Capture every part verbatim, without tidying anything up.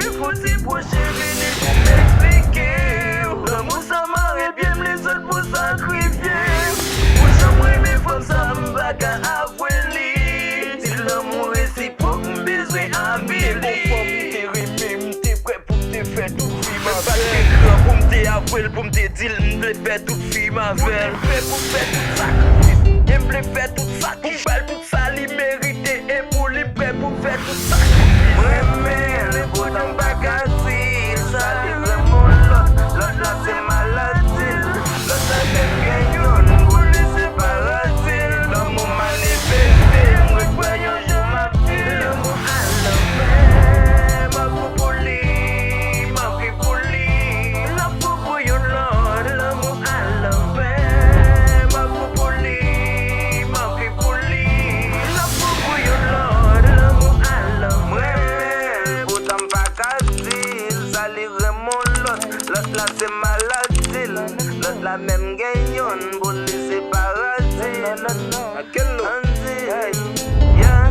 Men fouti pwoche vini pou m eksplike w. Lanmou sa mare pye m, li sot pou sakrifye m. Pou jan m renmen fanm sa, m pa ka avwe li. Si lanmou resipwok, m bezwen avili. Te kontan pou m te renmen, m te prè pou m te fè tout vi m avè l. M pa t gen kran pou m te avwe l, pou m te di l m vle fè tout vi m avè l. M vle pou m fè tout sakrifis, e m vle fè tout sa pou m ba l tout sa li merite, e pou li m prè pou m fè tout sakrifis. M renmen l, epoutan m pa ka di l. Sa li renmen yon lòt, lòt la se maladi l. Lòt la te gen youn, pou li se paradi l. Lanmou manifeste, m ret kwè yon jou m ap di l. Lanmou a lanvè, m ap fou pou li, m ap ri pou li. L ap fou pou yon lòt, lanmou a lanvè, m ap fou pou li, m ap ri pou li. L ap fou pou yon lòt, lanmou a lanvè. M renmen l, poutan m pa ka di l. Sa li renmen yon lòt, lòt la se maladi l. Lòt la menm gen youn, pou li se paradi l. Ann di, yeah,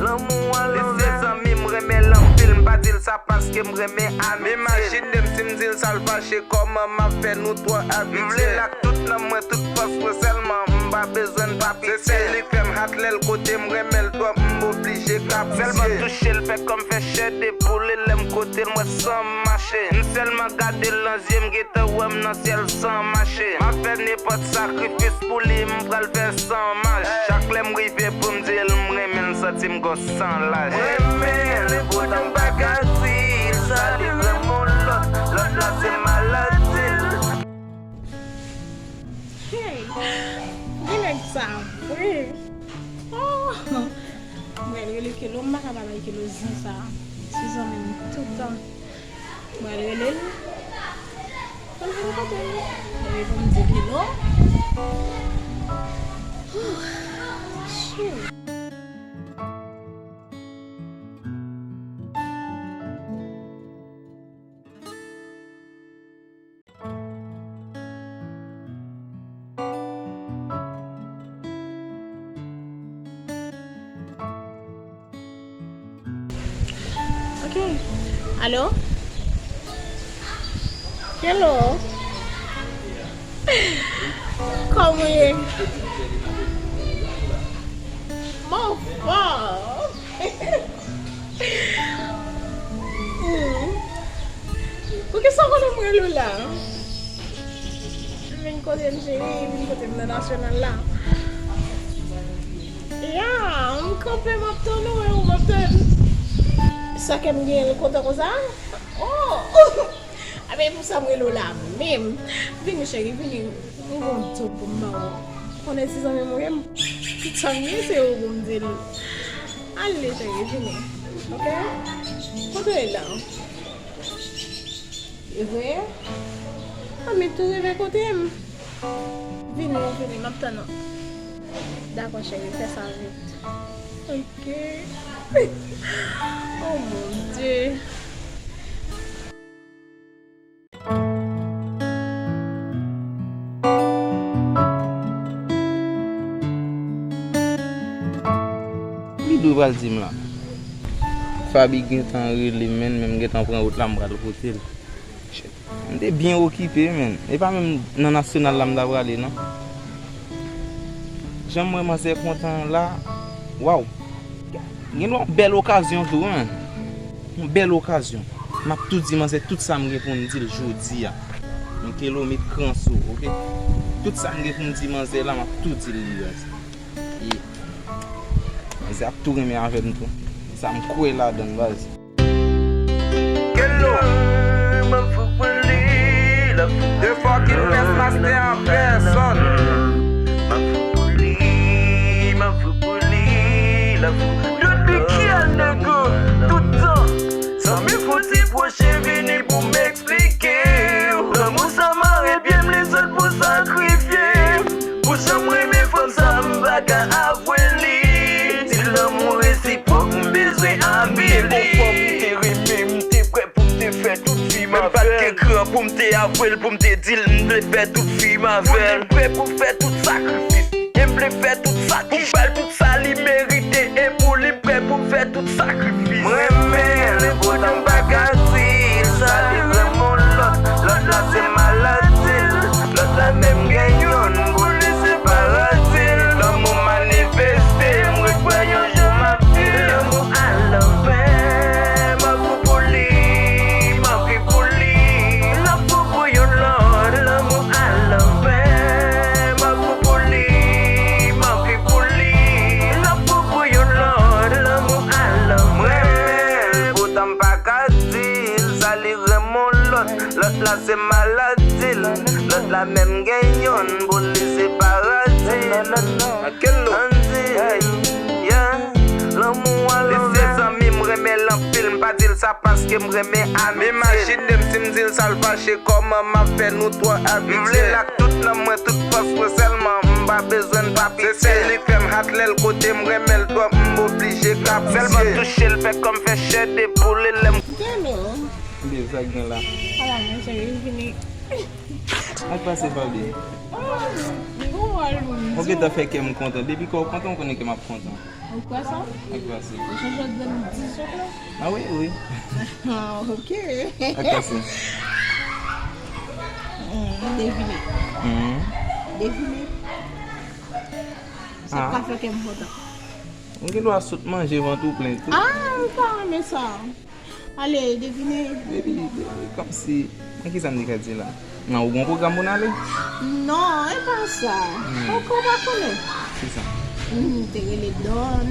lanmou a lanvè. Li se zanmi m, renmen l anpil, m pa di l sa paske m renmen amiti l. Imajine m si m di l sa l fache, kòman m ap fè nou twò abitye. M vle l ak tout nanm mwen, tout fòs mwen sèlman, m pa bezwen n pa pitiye. Se sèl li k fè m hat lè l kote m, renmen l twòp, m oblije k apresye. Sèlman touche l, fè kò m fè chè de poule lè m kote l, m wè san m mache. M sèlman gade l nan zye, m gentan wè m nan syèl san mache. M ap fè nenpòt sakrifis pou li, m pral fè san mach. Chak lè m rive pou m di l m renmen l, m santi m gwo san laj. M renmen l, epoutan m pa ka di l. Sa li renmen yon lòt, lòt la se maladi l. Hey, gen nèg sa vre. Oh, mwen rele Kelo, m pa ka pa bay Kelo zen sa. Se zanmi m tout tan. Mwen rele l. Mwen vin kote l. Mwen reponn di Kelo. Oh, shit. Ok. Alo? Hello? Kòman w ye? Mwen anfòm. Hmm. Poukisa w konnen m rele w la? Vin kote m, cheri, vin kote m nan Nasyonal la. Ya, m kanpe, m ap tann ou, e ou m ap tann. Sa kè m gen l kontan konsa? Oh! A, men pou sa m rele w la menm. Vini, cheri, vini. M gon djòb pou m ba ou. Konnen ti zanmi m ou ye, m, tout sa m gen, se ou pou m di l. Ale, cheri, vini. Ok? Kote w ye la? E vre? A, men tou rive kote m. Vini, vini, m ap tann ou. Dakò, cheri, fè sa vit. Ok. Oh, mon Dieu. Li dwe pral di m la. Faby gentan rele m, menm, menm gentan pran wout la, m pral kote l. Shit. M te byen okipe, menm. E pa menm nan Nasyonal la m ta prale, non. Jan m wè manzè kontan la, waw. Gen yon bèl okazyon tou, wi, menm. Yon bèl okazyon. M ap tou di manzè tout sa m gen pou m di l jodi a. Men Kelo met kran sou, ok? Tout sa m gen pou m di manzè la, m ap tou di l li, baz. E manzè ap tou renmen avè m tou. Sa m kwè ladan l, baz. Kelo, m ap fou pou li, l ap fou pou li. The fucking best master an pèsòn. M ap fou pou li, m ap fou pou li, l ap fou pou li. Don't be care, nèg, tout tan. Zanmi fouti pwoche vini pou m eksplike w. Lanmou sa mare pye m, li sot pou sakrifye m. Pou jan m renmen fanm sa, m pa ka avwe li. Si lanmou resipwòk, m bezwen avili. Konfòm m te renmen, m te prè pou m te fè tout vi m avè l. Men m pa t gen kran pou m te avwe l, pou m te di l m vle fè tout vi m avè l. M prè pou fè tout sakrifis, e m vle fè tout sa pou m ba l tout sa li merite. E pou li, m prè pou m fè tout sakrifis. M renmen l, epoutan m pa ka Lòt la se maladi l. Lòt la menm gen youn, pou li se paradi l. Ann di, yeah, lanmou an lanmè. Li se zanmi m, renmen l anpil, m pa di l sa paske m renmen amiti l. Imajine m si m di l sa l fache, kòman m ap fè nou twò abitye. M vle l ak tout nanm mwen, tout fòs mwen, sèlman m pa bezwen n pa pitye. Se sèl li k fè m hat lè l kote m, renmen l twòp, m oblije k ap sèlman touche l, fè kò m fè chè de poule lè m Kèlè? Kòman sa k gen la? Ala, monchè, yo vini. Sa k pase, Faby? Oh, m gon wòl moun. Ou gentan fè kè m kontan. Depi kè w kontan, ou konnen kè m ap kontan. Ou kwè sa? Sa k pase? Ou chanje de di sòt la? Ah wi, wi. Ah, ok. Sa k pase? Hmm, devine. Hmm. Devine. Sa k ka fè kè m kontan? M gen dwa sot manje vant ou plen tou. Ah, m pa renmen sa. Ale, devine. Depi, depi, kòmsi, men kisa m te ka di la? Non, ou gon pwogram pou n ale? Non, e pa sa. Hmm. Poko pa konnen. Kisa? Hmm, te rele Don.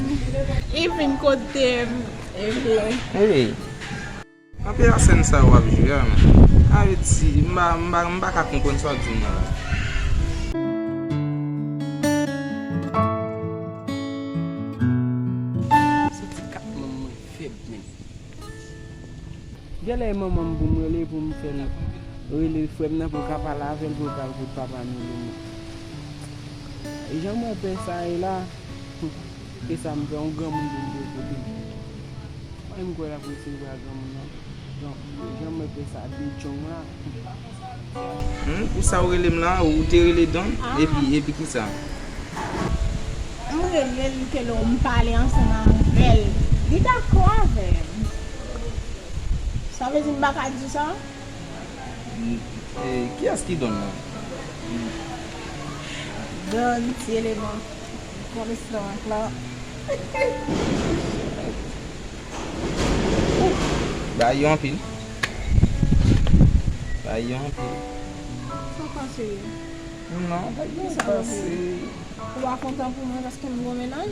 Li vin kote m, epi Hey! Kanpe a sèn sa w ap jwe a, men. Sa vle di, m pa, m pa, m pa ka konprann sa w ap di m nan la. Soti kat manman fèb, men. Genlè e manman m pou m rele pou m fè l rele frè m nan pou l ka pale avè l pou l ka al kote papa nou li menm. Jan m wè pè sa ye la, e sa m fè yon granmoun pou m te kote l. Mwen m kwè l ap resevwa granmoun nan. Donk, jan m wè pè sa de djong la. Hmm, pou sa w rele m la, ou te rele Don, epi, epi kisa? M rele l ke lè m pale ansanm avè l, li dakò avè m. Sa vle di m pa ka di sa? Hmm, e, kiyès ki Don nan? Don, ti eleman. Polis lan ankò. Bagay yo anpil. Bagay yo anpil. Sa w panse yo? Non, bagay yo anpil. Ou pa kontan pou mwen paske m gon mennaj?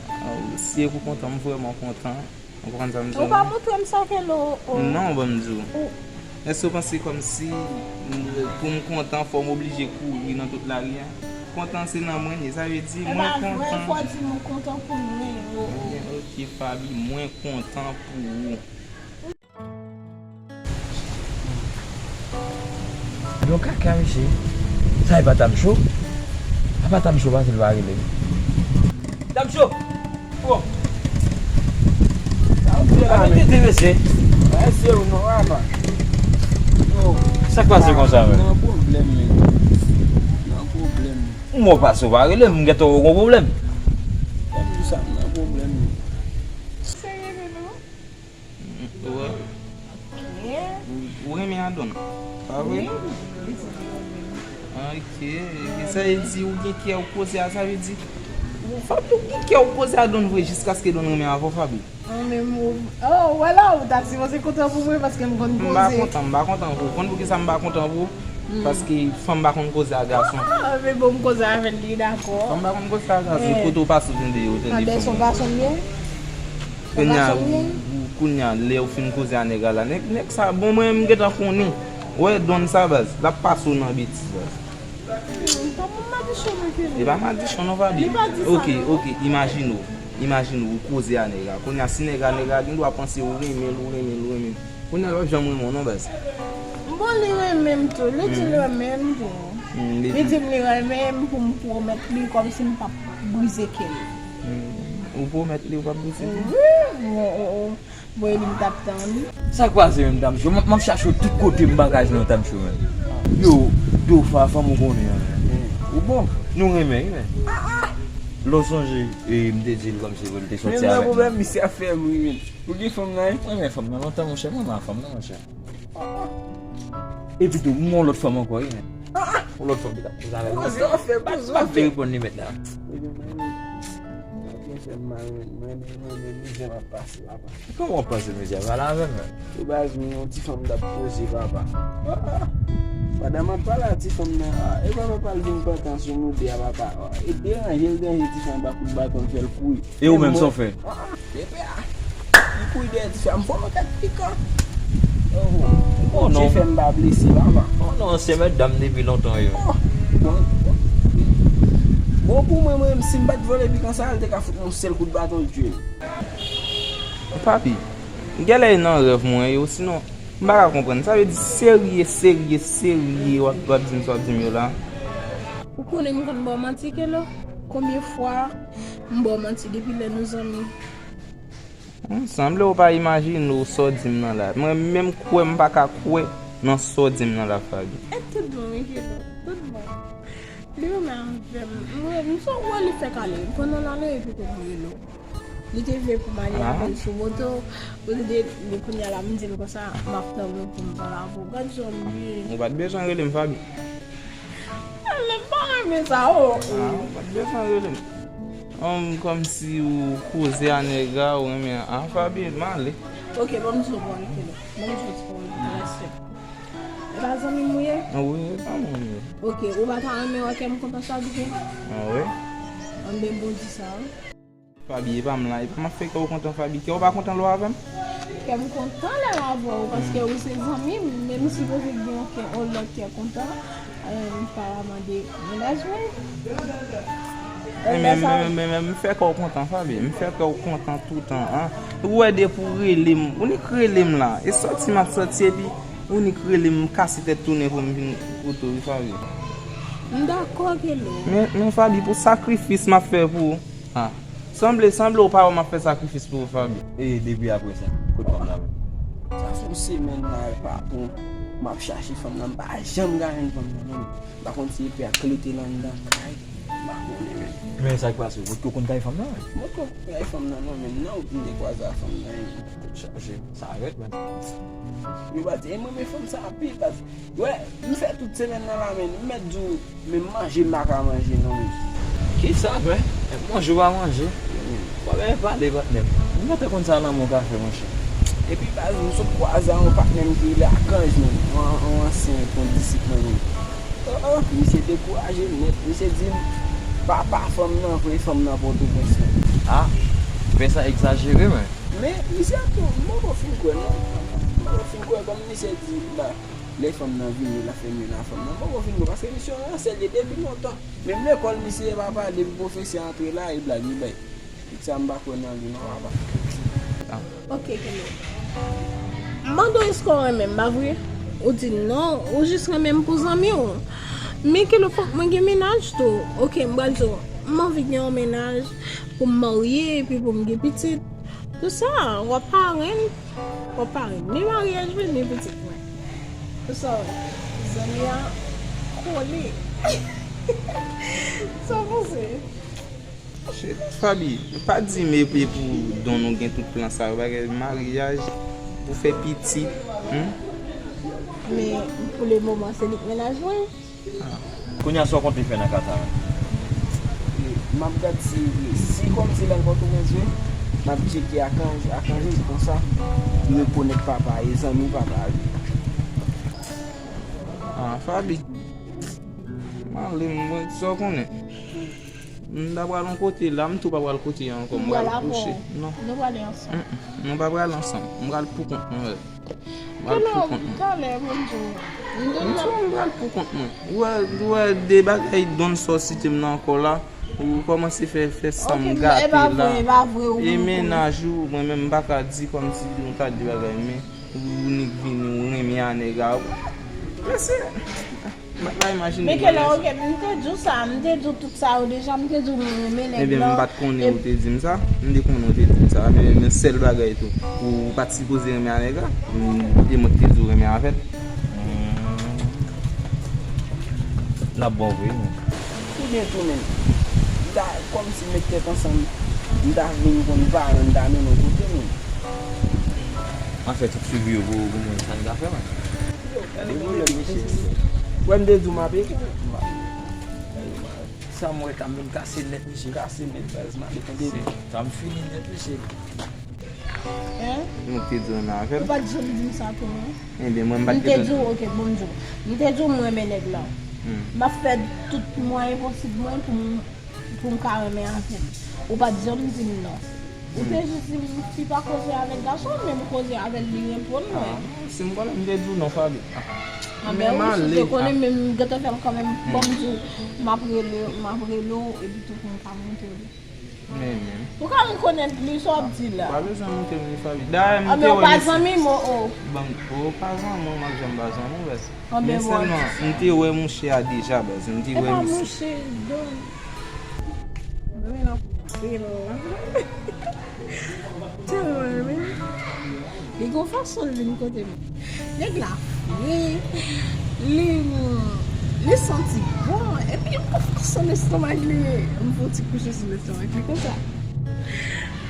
Ah, si e pou kontan, m vrèman kontan. Ou konprann sa m di w la? Ou pa montre m sa ke lo, o. Non, ban m di w. Ou Èske w panse kòmsi, m, pou m kontan, fò m oblije kouri nan tout lari a? Kontan se nan mwen l ye, sa vle di mwen kontan. E pa vre, fò w di m ou kontan pou mwen, o. Ebyen, ok, Faby, mwen kontan pou ou. Yon kaka, mesye. Sa e pa Tamcho? A pa Tamcho, pase l pa rele. Tamcho! Bon. Sa w fè la, men? Tete, mesye. Mesye, ou non, apa. Yo. Sa k pase konsa, men? Nan pwoblèm, men. Nan pwoblèm. M wè w pase, w pa rele m, m gentan wè w gon pwoblèm. Kòm di sa, m nan pwoblèm, men. Serye, men non? Ou wè? Ou renmen Adon, pa vre? Wi, li di li renmen. Ok, sa vle di ou gen kè w poze a, sa vle di, Faby, ou gen kè w poze a Don vre jiskaske Don renmen avè w, Faby. Mwen menm, ou, oh, wè la, ou ta sipoze kontan pou mwen paske m konn poze. M pa kontan, m pa kontan pou ou. Konn poukisa m pa kontan pou ou? Hmm. Paske fanm pa konn koze a gason. Ah, men bon, m koze avè l, li dakò. Fanm pa konn koze a gason. Eh. Kote w pase w tande yo telefòn. Tande son gason m ye? Kounye a, ou, ou, kounye a, lè w fin koze a nèg la la, nèg, nèg sa, bon, mwen, m gentan konnen. Wè, Don sa, baz, l ap pase w nan betiz, baz. Hmm, pa pou madichon mwen ke li. E pa madichon non, Faby. Li pa di sa, non. Ok, ok, imajine w. Imajine w, ou koze a nèg la. Kounye a, si nèg la, nèg la gen dwa panse ou renmen l, ou renmen l, ou renmen l. Kounye a, l p ap janm renmen w non, baz. Bon, li renmen m tou. Li di l renmen m tou. Hmm, li di m li renmen m pou m pwomèt li kòmsi m p ap brize kè l. Hmm. Ou pwomèt li ou p ap brize kè l? Wi, bon, o, o. Bon, e li m t ap tann. Sa k pase menm, Tamcho? M, m ap chache w tout kote, m pa ka jwenn w, Tamcho, menm. Yo, Dofa, fanm ou konnen an, menm. Ou bon? Nou renmen, wi, menm. Lè w sonje, e, m te di l kòmsi pou l te sòti avèk mwen. Men nan pwoblèm, misye ap fè m ri, menm. Ou gen fanm nan, wi? Mwen renmen fanm nan lontan, monchè. Mwen renmen fanm nan, monchè. Epi tou, m gon lòt fanm ankò, wi, menm. Yon lòt fanm ki t ap koze avè m. Koze w ap fè, koze w ap fè. M ap reponn li mèt la. Ebyen, mwen, mwen fè m mal, mwen, mwen, mwen, mwen, mizè m ap pase, papa. Kòman w ap pase mizè? Pale avè m, menm. Yo, baz, mwen, yon ti fanm m t ap koze, papa. Ah, ah. Pandan m ap pale a ti fanm nan, ah, e papa pale vin pantan sou nou de a, papa. Ah, e deranje l, deranje ti fanm, ba kout baton, fè l kouri. E ou menm, sa w fè? Ah, ah. Epi a, li kouri dèyè ti fanm, fò mwen kat pikan. Oh, Bondye fè m pa blese, papa. Oh non, se mèt dam depi lontan yo. Oh, bon. Bon, pou mwen, mwen, si m pa t vòlè pikan sa, l te ka fout mwen yon sèl kout baton, l tiye m. Papi, genlè e nan rèv mwen ye, osinon, m pa ka konprann. Sa vle di serye, serye, serye, w ap, w ap di m sa w ap di m yo la. Ou konnen m konn ba w manti, Kelo? Konbyen fwa m ba w manti depi lè nou zanmi? Hmm, sanble w pa imajine w sa w di m nan la. Mwen menm kwè m pa ka kwè nan sa w di m nan la, Faby. E tout bon, wi, Kelo. Tout bon. Li renmen avè m. Mwen, m sot wè li fè kale. Pandan l ale, epi pou m rele w. Li te vle pou m ale avè l sou moto. Pou li de, men kounye a la, m di l konsa, m ap tann ou pou m pale avè w. Gad jan m ye. Ou pa t bezwen rele m, Faby. Ale, m pa renmen sa, o. Ah, ou pa t bezwen rele m. Kòmsi ou koze a nèg la, ou renmen a. Ah, Faby, m ale. Ok, ban m di w pawòl, Kelo. Ban m di w ti pawòl pou respè. E pa zanmi m ou ye? Ah wi, e pa mwen ye. Ok, ou pa ta renmen wè kè m kontan sa, Faby? Ah wi? Anben, bon, di sa, wi. Faby, e pa m la, e pa m ap fè kè w kontan, Faby. Kè w pa kontan lè w avè m? Kè m kontan lè m avè w, paske ou se zanmi m, men m sipoze gen yon kè, yon lòt kè kontan, e, m pa mande mennaj mwen. E men, men, men, men, men, m fè kè w kontan, Faby. M fè kè w kontan toutan, an. Ou wè depi w rele m, ou nik rele m la. E sòti m ap sòti, epi ou nik rele m, m kase tèt tounen pou m vin kote w, wi, Faby. M dakò, Kelo. Men, men, Faby, pou sakrifis m ap fè pou ou, ah. Sanble, sanble ou pa wè m ap fè sakrifis pou ou, Faby. E depi apre sa, kote fanm nan menm? Sa fè yon semèn la, patwon, m ap chache fanm nan, m pa janm ka jwenn fanm nan, non. M pa konn si epe a klete anndan kay, m pa konnen, men. Men sa k pase, ou potko konn kay fanm nan, wi? M potko konn kay fanm nan, non, men nan wout m te kwaze ak fanm nan, wi. Tèt chaje, sa rèd, men. Yo pa di, e mwen, men fanm sa anpil, baz. Wè, m fè tout semèn nan la, men, m mèt di w, men manje m pa ka manje non, men. Kisa, men? Manje w pa manje? Ou pa bezwen pale, patnè m. M gentan konn sa lanmou ka fè, monchè. Epi, baz, m sot kwaze a yon patnè m ki rele Akanj, men. Yon, yon ansyen kondisip mwen, men. Oh, oh, misye dekouraje m nèt. Misye di m, papa fanm nan, vre fanm nan Pòtoprens, men. Ah, pè sa egzajere, men. Men, misye ap tou, m poko fin kwè, non. M poko fin kwè, kòm misye di, ba, lè fanm nan vini, l ap fè men a fanm nan. M poko fin kwè, paske misye yon ransèl ye depi lontan. Menm lekòl, misye pa pale, depi pwofesè antre la, e blag li bay. Pitit sa, m pa kwè nan li, non, papa. Ah. Ok, Kelo. M mande w èske w renmen m, pa vre? Ou di non, ou jis renmen m pou zanmi w. Men Kelo, fòk mwen gen mennaj tou. Ok, m pral di w, m anvi gen yon mennaj pou m marye, epi pou m gen pitit. Tout sa, w ap parenn, w ap parenn. Ni maryaj mwen, ni pitit mwen. Tout sa, w wè, zanmi a kole. Sa w panse? Cheri, Faby, pa di m epi pou don nou gen tout plan sa yo, bagay maryaj, pou fè pitit, hmm? Men, pou le moman, se li k mennaj mwen. Ah. Kounye a, sa w konte fè nan ka sa menm? M ap gad si, si kòmsi l al Pòtoprens vre, m ap tcheke ak Ange, ak Ange konsa, li rekonèt papa, e zanmi papa li. Ah, Faby. M ale, mwen, sa w konnen. M ta pral yon kote la, m tou pa pral kote a ankò. M pral kouche. Non. Nou prale ansanm. Mm, mm. Nou pa pral ansanm. M pral pou kont mwen, wè. M pral pou kont mwen. Talè, m di w. M di w, m pral pou kont mwen. Ou wè, ou wè de bagay don sa w site m nan ankò la. Ou kòmanse fè, fè san m gate la. E mennaj ou, mwen menm m pa ka di kòmsi nou ta di bagay, men ou nik vini, ou renmen a nèg la. Men se, m pa ka imajine bagay sa. Men Kelo, ok, m te di w sa, m te di w tout sa yo deja, m te di w mwen renmen nèg la. Ebyen, m pa t konnen ou te di m sa. M te konnen ou te di m sa, men, men sèl bagay tou, ou pa t sipoze renmen a nèg la. E mwen ki te di w renmen avè l. Hmm. N ap bon vre, non. Ebyen tou, men, m ta kòmsi met tèt ansanm, m ta vin konn paran, m ta mennen w kote, men. Anfèt, tout figi yo pou, pou mwen, sa n ka fè, men. Gade pwoblèm, mesye. Wè, m te di w m ap ede w. Sa m wè, ta m vin kase nèt, mesye. Kase nèt, baz, m ale tande. Sa m fini nèt, mesye. Hein? Mwen te di w renmen avè l. Ou pa t janm di m sa tou, non. Ebyen, mwen m pa t gentan di w, ok, bon, m di w. M te di w mwen renmen nèg la. Hmm. M ap fè tout mwayen posib mwen pou m, pou m ka renmen avè l. Ou pa t janm di m non. Ou te jis di m fi pa koze avèk gason, men m koze avè l, li reponn mwen. Ah, si m konnen, m te di w non, Faby. Ah, men ou te konnen, men m gentan fè l kanmenm. Bon, m di w, m ap rele, m ap rele w, epi tou pou m ka montre w li. Men, men. Ou ka rekonèt li, sa w ap di la. Pa bezwen montre m li, Faby. Dayè, m te wè misye. Ah, men ou pa zanmi m, o, o. Ban, ou pa zanmi m, m ap janm pa zanmi w, baz. Men sèlman, m te wè mouche a deja, baz. M te wè misye. E pa mouche, don. Mwen la, tèlman renmen. Li gon fason l vin kote m. Nèg la fre, li, li santi bon, epi li gon fason lestomak li ye. M fè yon ti kouche sou lestomak li konsa.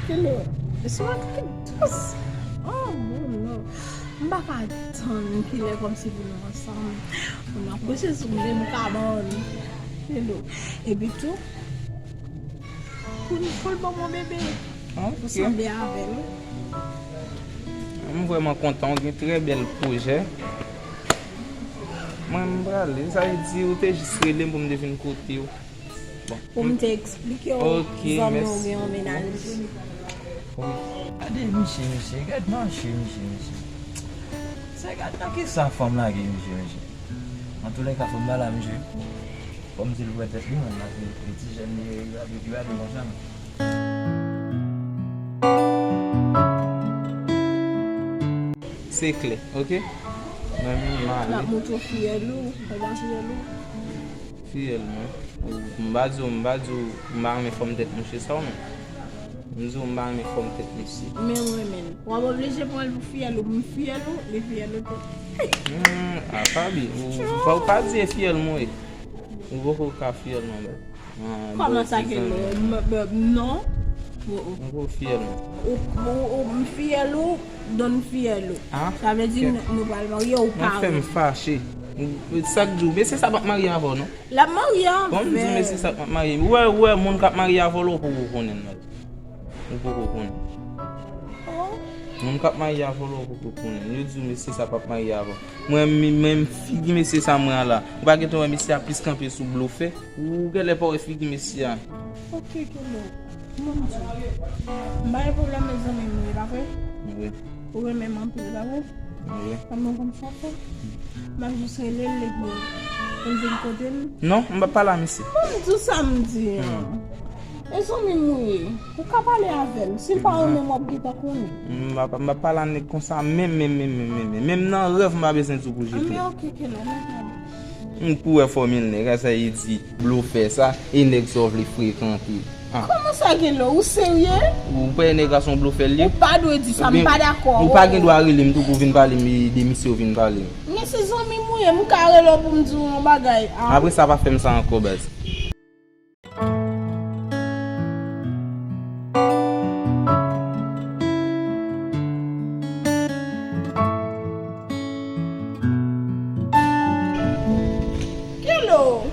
Kelo, lestomak li dous. Oh, mon non. M pa ka tann kilè kòmsi pou nou ansanm. Pou n ap kouche sou menm kabann. Kelo. Epi tou, pou n, pou l ban m yon bebe. Ah, ok. Pou sanble avè l. M vrèman kontan, w gen trè bèl pwojè. Mwen, m prale. Sa vle di, ou te jis rele m pou m te vin kote w. Bon. Pou m te eksplike w, ok, zanmi w gen yon mennaj. Wi. Gade misye, mesye, gad mache misye, mesye. Se gad nan kisa fanm lage misye, mesye. Antoulèka, fanm pa la, mesye. Kòmsi l wè tèt li, menm, la, se, se ti jèn li ye, li abiye, li abiye konsa, menm. Se klè, ok? Mwen menm, m ale. L ap montre w fiyèl ou, ou pa fiyèl ou. Fiyèl mwen. M pa di w, m pa di w, m pa renmen fòm tèt mouche sa w, non. M di w m pa renmen fòm tèt mesye. Men mwen menm. W ap oblije pran l pou fiyèl ou. M fiyèl ou, li fiyèl ou tou. Hmm, a Faby, ou, ou pa, ou pa di e fiyèl mwen ye. Ou poko ka fiyèl mwen, bèl. Ah, kòman sa ke non? M, m, non. Oh, oh. Ou poko fiyèl mwen. Ou, ou, ou, m fiyèl ou, donn fiyèl ou. Ah, sa vle di nou, nou pral marye, ou pa renmen. Mwen fè m fache. Ou, sa k di w, mesye sa p ap marye avè w, non? L ap marye avè l. Bon, m di mesye sa k ap marye. Ou wè, ou wè, moun k ap marye avè w la, ou poko konnen l, non. Ou poko konnen. Oh. Moun k ap marye avè w la, ou poko konnen l. Yo di w mesye sa p ap marye avè w. Mwen, mi-, menm figi mesye sa mwen an la. Ou pa gentan wè mesye a plis kanpe sou blofè? Ou genlè pa wè figi mesye a. Ok, Kelo. Mwen m di w. M pa gen pwoblèm, mezanmi, m ye, pa vre? Wi. Ou renmen m anpil, pa vre? Wi. Kòman konn sa fè? M ap jis rele l, li pou, pou l vin kote m. Non, m p ap pale a misye. Bon, m di w sa m di an. Hmm. E zanmi m ou ye. Ou ka pale avè l. Si l pa renmen m, w ap gentan konnen. M p ap, m p ap pale a nèg konsa, menm, menm, menm. Menm nan rèv, m pa bezwen di w pou jete. Ah, men ok, Kelo, mwen pale. M kou wè fòmil nèg, a sa e di blofè sa, e nèg sa w vle frekante. Ah. Kòman sa, Kelo? Ou serye? Ou pa wè nèg la se yon blofè l ye? Ou pa dwe di sa, m pa dakò. Ou pa gen dwa rele m tou pou w vin pale m de misye w vin pale m. Men se zanmi m ou ye, m ka rele w pou m di w yon bagay. Ah. Apre sa, pa fè m sa ankò, baz. Kelo.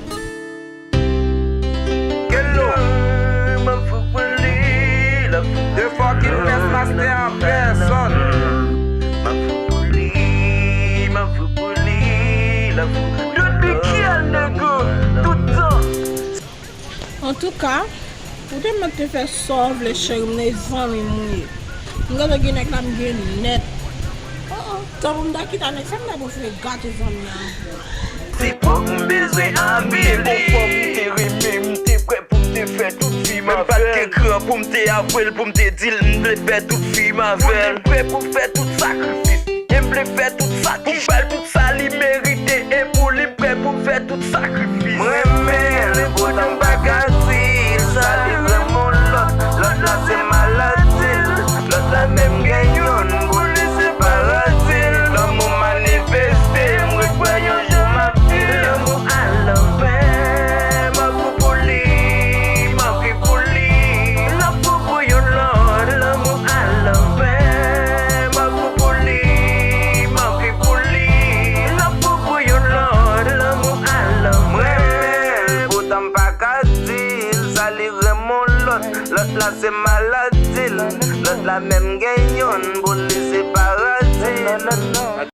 Kelo. M ap fou pou li, l ap fou. The fucking best master en personne. M ap fou pou li, m ap fou pou li, l ap fou. Don't be care, nigga. Tout tan. Antouka, ou te mèt te fè sa w vle, cheri m, e zanmi m ou ye. M gentan gen nèg la, m gen nèt. Oh, oh, tanpri m ta kite a nèg sa, m ta prefere gate zanmi an. Se pou m bezwen abili. Bon, fanm m te renmen, m te prè pou m te fè tout vi m avè l. Menm pa t gen kran pou m te avwe l, pou m te di l m vle fè tout vi m avè l. M prè pou fè tout sakrifis. E m vle fè tout sa pou m ba l tout sa li merite. E pou li m prè pou m fè tout sakrifis. M renmen l, poutan m pa ka di l. Sa li renmen yon lòt, lòt la se maladi l. Lòt la menm gen youn, pou li se paradi l. Lanmou manifeste, m ret kwè yon jou m ap di l. Lanmou al anpè, m ap fou pou li, m ap ri pou li. L ap fou pou yon lòt, lanmou al anpè. M ap fou pou li, m ap ri pou li. L ap fou pou yon lòt, lanmou al anpè. M renmen l, poutan m pa ka di l. Sa li renmen yon lòt, lòt la se maladi l. Lòt la menm gen youn, pou li se paradi l.